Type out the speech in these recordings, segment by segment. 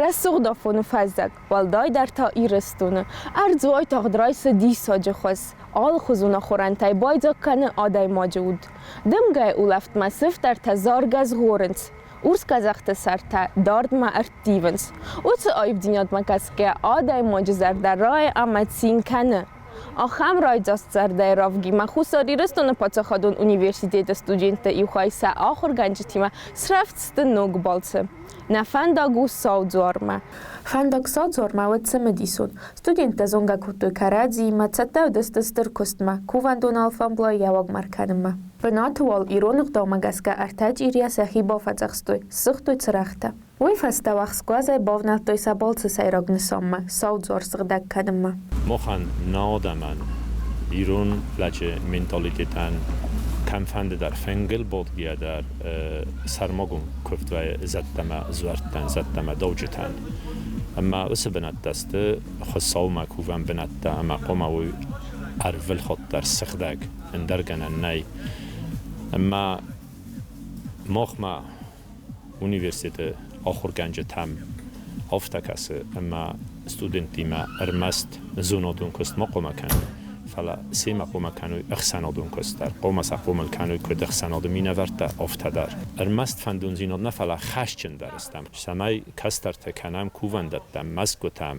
Рӕсугъд афон у фӕззӕг, уӕлдайдӕр та Ирыстоны. Ӕрдз уайтагъд райсы диссаджы хуыз, алыхуызон ахорӕнтӕй байдзаг кӕны адӕймаджы уд. Дымгӕйы улӕфтмӕ сыфтӕртӕ заргӕ згъорынц, урс къӕдзӕхты сӕртӕ дардмӕ ӕрттивынц. Уыцы аивдзинадмӕ гӕсгӕ адӕймаджы зӕрдӕ райы ӕмӕ цин кӕны. Ахӕм райдзаст зӕрдӕйы равгимӕ Хуссар Ирыстоны паддзахадон университеты студентты иу хай сӕ ахуыргӕнджытимӕ срӕвдз сты ног балцы. Нӕ фӕндаг у Сау дзуармӕ. Фӕндаг Сау дзуармӕ уыд цымыдисон. Студенттӕ зонгӕ кодтой кӕрӕдзиимӕ, цӕттӕ уыдысты стыр куыстмӕ, кувӕндон алфамблай йӕ уагмӕ ӕркӕнынмӕ. Бынаты уал ирон ӕгъдаумӕ гӕсгӕ ӕртӕ чъирийӕ сӕхи бафӕдзӕхстой, ссыгътой цырӕгътӕ. Уый фӕстӕ уӕхскуӕзӕй бавнӕлдтой сӕ балцы сӕйраг нысанмӕ, Сау дзуар сыгъдӕг кӕнынмӕ. Махӕн нӕ адӕмӕн, ирон лӕджы менталитетӕн кӕмфӕнды дӕр фынгыл бадгӕйӕ дӕр сӕрмагонд куывд вӕййы зӕдтӕ дзуӕрттӕн, зӕдтӕ дауджытӕн. Ӕмӕ уыцы бынӕттӕ сты Хуыцаумӕ кувӕн бынӕттӕ ӕмӕ хъуамӕ уой ӕрвылхатт дӕр сыгъдӕг, ӕндӕр гӕнӕн нӕй. Ӕмӕ махмӕ университеты ахуыргӕнджытӕм афтӕ кӕсы, ӕмӕ студенттимӕ ӕрмӕст зонадон куыст ма хъуамӕ кӕной, фӕлӕ семӕ хъуамӕ кӕной ӕхсӕнадон куыст дӕр, хъуамӕ сӕ хъомыл кӕной куыд ӕхсӕнады минӕвӕрттӕ, афтӕ дӕр. Ӕрмӕст фӕндондзинад нӕ, фӕлӕ хӕсджын дӕр стӕм, цӕмӕй кӕстӕртӕ кӕнӕм кувӕндӕттӕм, мӕсгуытӕм,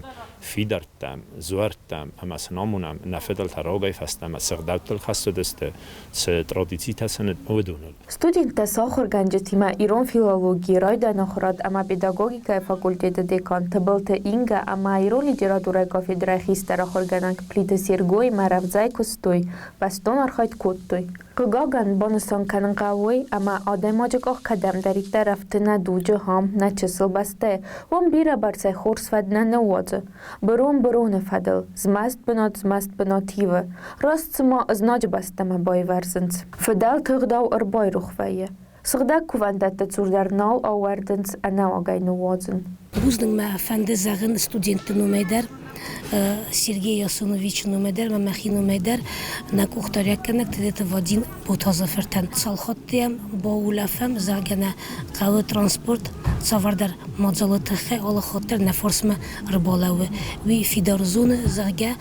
фидӕрттӕм, дзуӕрттӕм ӕмӕ сын амонӕм, нӕ фыдӕлтӕ рагӕй фӕстӕмӕ цы гъдӕуттыл хӕцыдысты, цы традицитӕ сын уыд, уыдоныл. Студенттӕ сӕ ахуыргӕнджытимӕ ирон филологийы райдиан ахуырад ӕмӕ педагогикӕйы факультеты декан Тыбылты Ингӕ ӕмӕ ирон литературӕйы кафедрӕйы хистӕр ахуыргӕнӕг Плиты Сергоимӕ рӕвдзӕй куыстой, бӕстон архайд кодтой. Хъыгагӕн, банысан кӕнын хъӕуы уый, ӕмӕ адӕймаджы къах кӕдӕмдӕриддӕр ӕфты нӕ дуджы ам, нӕ чысыл бӕстӕйы, уым бирӕбӕрцӕй хорз фӕд нӕ ныууадзы. Бырон быроны фӕдыл, змӕст бынат змӕст бынат ивы, раст цыма ызнаджы бӕстӕмӕ байвӕрзынц. Фыдӕлты ӕгъдау ӕрбайрох вӕййы. Сыгъдӕг кувӕндӕтты цур дӕр нал ӕууӕрдынц ӕнӕуагӕй ныууадзын. Бузныг мӕ фӕнды зӕгъын студентты номӕй дӕр, Сергей Ясоновичы номӕй дӕр ӕмӕ мӕхи номӕй дӕр нӕ къухдариуӕггӕнӕг Тедеты Вадим Ботазы фыртӕн. Цалхаттӕм баулӕфӕм, зӕгъгӕ, нӕ хъӕуы транспорт цавӕрдӕр мадзалы тыххӕй алы хатт дӕр нӕ фарсмӕ ӕрбалӕууы. Уый фидар зоны, зӕгъгӕ,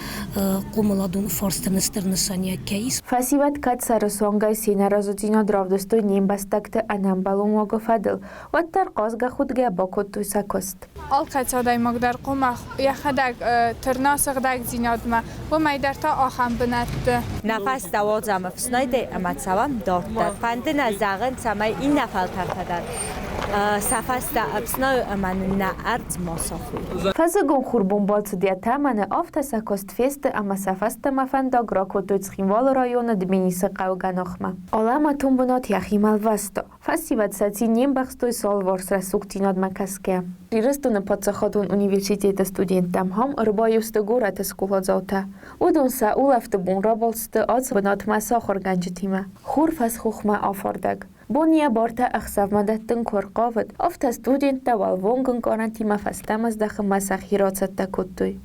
хъомыладон фарстӕн стыр нысаниуӕг кӕй ис. Фӕсивӕд кӕд сӕрысуангӕй се нӕразыдзинад равдыстой не мбӕстӕгты ӕнӕмбӕлон уагы фӕдыл, уӕддӕр хъазгӕ-худгӕ бакодтой сӕ куыст. Алкӕцы адӕймаг дӕр хъуамӕ йӕхӕдӕг тырна сыгъдӕгдзинадмӕ, уымӕй дӕр та ахӕм бынӕтты. Нӕ фӕстӕ уадзӕм ӕфснайдӕй ӕмӕ цӕуӕм дарддӕр. Фӕнды нӕ зӕгъын, цӕмӕй иннӕ фӕлтӕртӕ дӕр сӕ фӕстӕ ӕфснайой ӕмӕ нын нӕ ӕрдз ма сафой. Фӕззыгон хурбон бацыд йӕ тӕмӕны, афтӕ сӕ куыст фесты ӕмӕ сӕ фӕстӕмӕ фӕндаг ракодтой Цхинвалы районы Дменисы хъӕуы гӕнахмӕ. Алӕмӕтон бынат йӕхимӕ лвӕста. Фӕсивӕд сӕ цин не мбӕхстой салварс рӕсугъддзинадмӕ кӕсгӕ. Ирыстоны паддзахадон университеты студенттӕм ам ӕрбаиу сты горӕты скъоладзаутӕ. Уыдон сӕ улӕфты бон рабалц сты ацы бынатмӕ сӕ ахуыргӕнджытимӕ. Хур фӕсхохмӕ афардӕг. Бон йӕ бартӕ ӕхсӕвмӕ дӕттын куы ӕрхъавыд, афтӕ студенттӕ уӕлвонг ӕнкъарӕнтимӕ фӕстӕмӕ здӕхынмӕ сӕхи рацӕттӕ кодтой.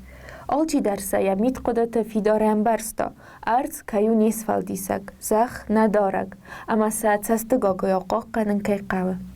Алчидӕр сӕ йӕ мидхъуыдыты фидар ӕмбӕрста, ӕрдз кӕй у не сфӕлдисӕг, зӕхх нӕ дарӕг, ӕмӕ сӕ цӕстыгагуыйау хъахъхъӕнын кӕй хъӕуы.